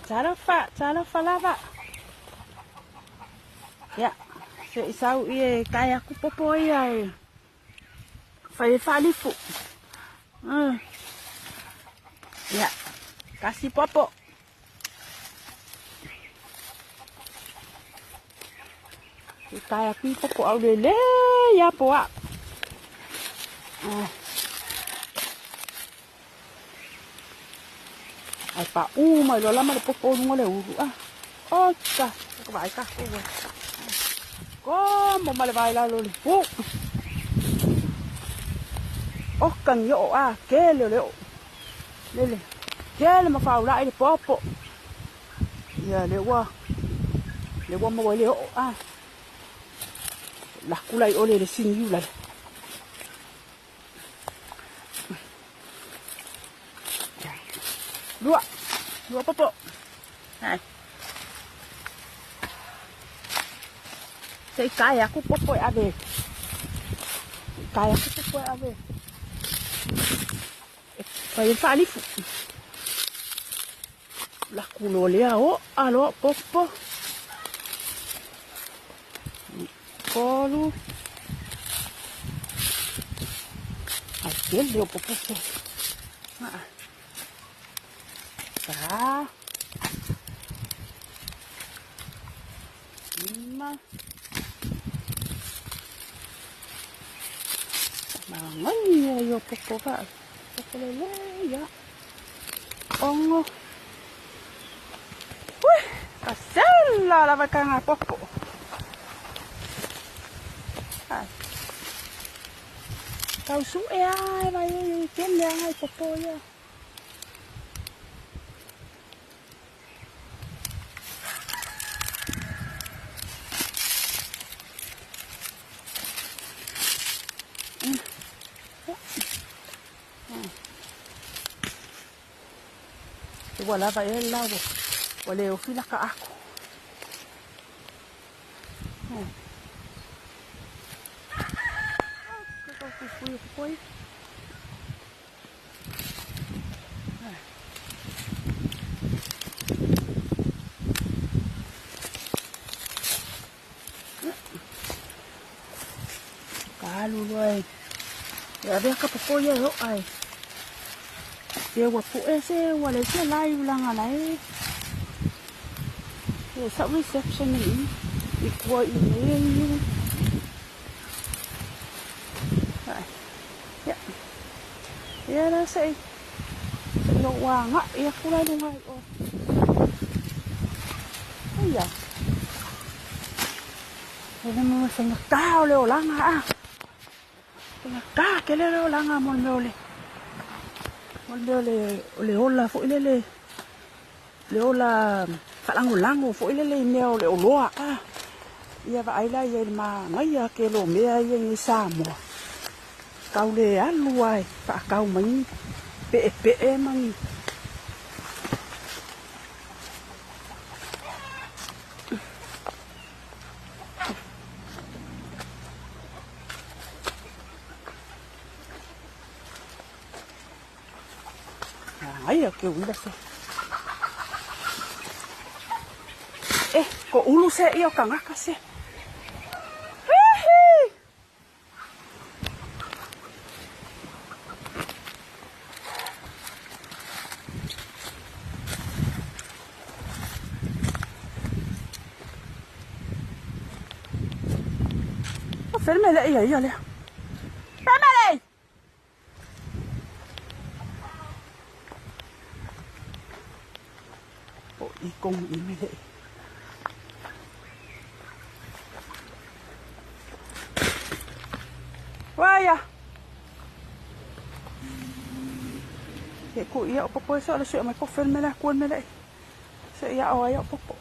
Talofa, talofa lava. Ia, se i sau i e tae aku popo ia e fai e faalifu. Ia, kasi popo. E tae aku i popo au le le ia po a. Ai pa u mai loa lama le popo o luga o le ulu a. Oka, ka vaai takou ai. Komo ma le vae i lalo o le pu. Oka ni oo a, kele o le oo. Lele, kele ma faula'i le popo. Ia le ua, le ua maua ai le oo a. Laku la i ole le siniu lale. Lua. Lua popo. Hai. Se i tae aku popo e ave. I tae aku popo e ave. E fai e faalifu. Laku loa lea o aloa popo. Tolu. Ai tele o popo se. Fa. Lima. Manaia ia o popo va. Popo lele ia. Ono. Ui, kasela lava ka ngā popo. Ai. Tau su e ai vai e tele a ngai popo ia. Ua lava ea le la ua le ofi laka aku. Ka alu loa e e avea ka popo ia e o'a e. Ia ua pu'e se ua leai se live laga la e. Ia sa'u reception i i i kua i mea i. Ia. Ia la se'i se'i ou aga'i aku la i luga i o. Aia. E le mo faigata o le olaga a. Faigata tele le olaga mo le mea o le mo le mea o le o le ola foi lele le ola faalagolago foi lele i mea o le oloa a. Ia vaai la ia i le manaia tele o mea ia i Samoa. Tau le alu lava e faatau mai ni peepee ma ni Aia ke uila se. E, ko ulu se ia o kangaka se. Hihi! O fea le mea lea ia ia lea. Family! O i kong i me lea. Waia! E ku ia o popo e so le sui mai ko fea le mea lea kua le mea lea. Se ia o ai o popo.